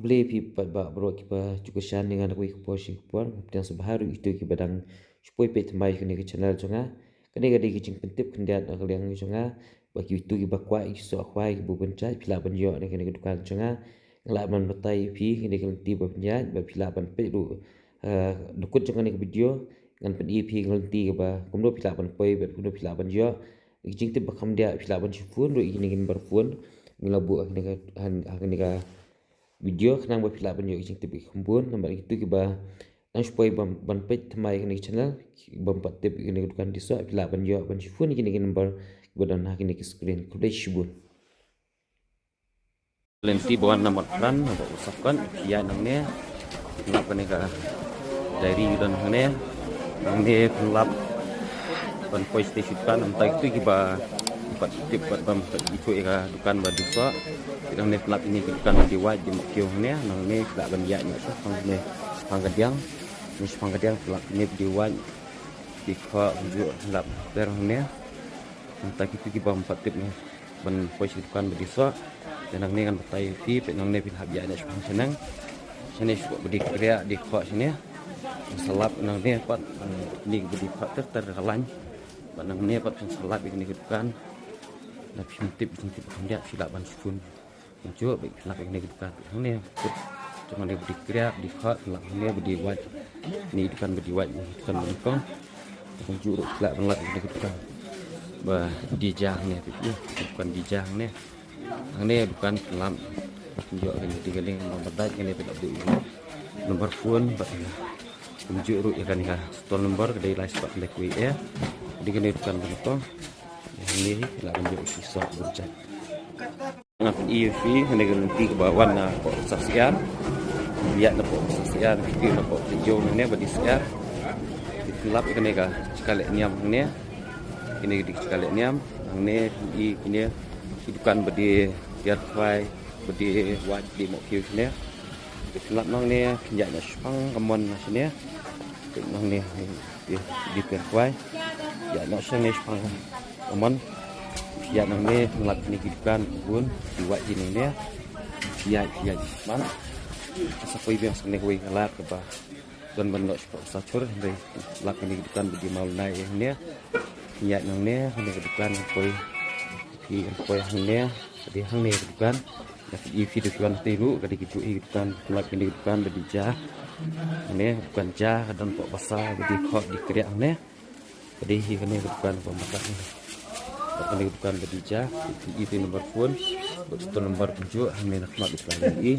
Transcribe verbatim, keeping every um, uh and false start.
Khublei phi pat ba baroh kiba ju kyrshan ïa nga na kawei ka por sha ka por. Pdiang sngewbha ruh ïa kito kiba dang shu poi peit thymmai ïa kane ka channel jong nga. Kane ka dei ka jingpyntip khyndiat na ka liang jong nga ba kito kiba kwah ïa ki soh khwai kiba bun jait phi lah ban ïoh na kane ka dukan jong nga. Nga lah ban batai ïa phi kane ka lynti ba pynïaid ba phi lah ban peit ruh, eh, dukut jong kane ka video. Ngan pyni ïa phi ka lynti kaba kumno phi lah ban poi bad kumno phi lah ban ïoh. Ki jingtip ba kham diah phi lah ban shu phone ruh ïa kine ki number phone. Ngi la buh ha kane ka, ha, ha kane ka video khnang ba phi lah ban ïoh ki jingtip ki kham bun. Namar kito kiba dang shu poi ban, ban peit thymmai ïa kane ka channel, bym pat tip ïa kane ka dukan die soh, phi lah ban ïoh ban shu phone ïa kine ki number kiba don ha kine ki screen. Khublei shibun. Lynti ba wan na Marpran, na ba u Sapkon, ïa nangne. Lap kane ka diary u don hangne. Nangne pynlap ban poi sha dukan, namar kito kiba pat tip pat bym pat ithuh ïa ka dukan ba die soh. Nangne pynlap ïa kane ka dukan ba die wait die mokiew hangne. Nangne pynlap ban ïa ne shapang ne shapang kadiang. Ne shapang kadiang pynlap ïa kane ba die wait die khoh, kumjuh pynlap ter hangne. Namar kito kiba bym pat tip ne ban poi sha dukan ba die soh. Te nangne ngan batai ïa phi, peit nangne phin hap ïa ne shapang shaneng. Shane shu ba die kriah die khoh shane. Sa lap nangne pat, eh, ne ba die khoh ter ter ka lain. Ba nangne pat phin sa lap ïa kane ka dukan. Lada phim tip, phim tip khyndiat phi lah ban shu phone. Kumjuh ba phin lap ïa kane ka dukan. Hangne kut jong kane ba die kriah die khoh, lap hangne ba die wait. Ne dukan ba die wait, ne dukan ba nyngkong. Kumjuh ruh phi lah ban lap ïa kane ka dukan ba die ja hangne, phi ïoh dukan die ja hangne. Hangne dukan pynlap. Kumjuh kane die ka link number dait kane pynlap die number phone bad kumjuh ruh ïa kane ka stall number ka dei lai spah khyndai khyndai. Dei kane dukan ba nyngkong. Hangne phi lah ban ïoh ki soh bun jait. Nga pyni ïa phi kane ka lynti kaba wan na poh Sasyiar. Ïa na poh Sasyiar, kito na poh Tijong hangne ba die syiar. Pynlap ïa kane ka jaka leh niam hangne. Kane ka dei ka jaka leh niam. Hangne pyni kine ki dukan ba die tiar khwai, ba die wait die mokiew shane. Pynlap nangne, ïa na shapang ka mon shane. Nangne die, die tiar khwai. Ïa na shane shapang ka mon. Ïa nangne pynlap kine ki dukan bun, die wait die nangne. Ïa, ïa, man. Sa poi biang sa kane kawei ka lad kaba don ban noh shapoh Sachur, hynrei lap kine ki dukan ba die maw nai ïa hangne. Ïa nangne, kane ka dukan poi. Phi poi hangne, ka dei hangne ka dukan. Ïa phi, phi dei ki wan te ruh, ka dei ki juh ki dukan, lap kine ki dukan ba die ja. Hangne dukan ja, ka don poh basa ba die khoh die kriah hangne. Ka dei hi kane ka dukan ba mata ni. Kane ka dukan ba die ja, ïa ïa number phone, ba stall number kumjuh, hangne na khmat ïa ka dei.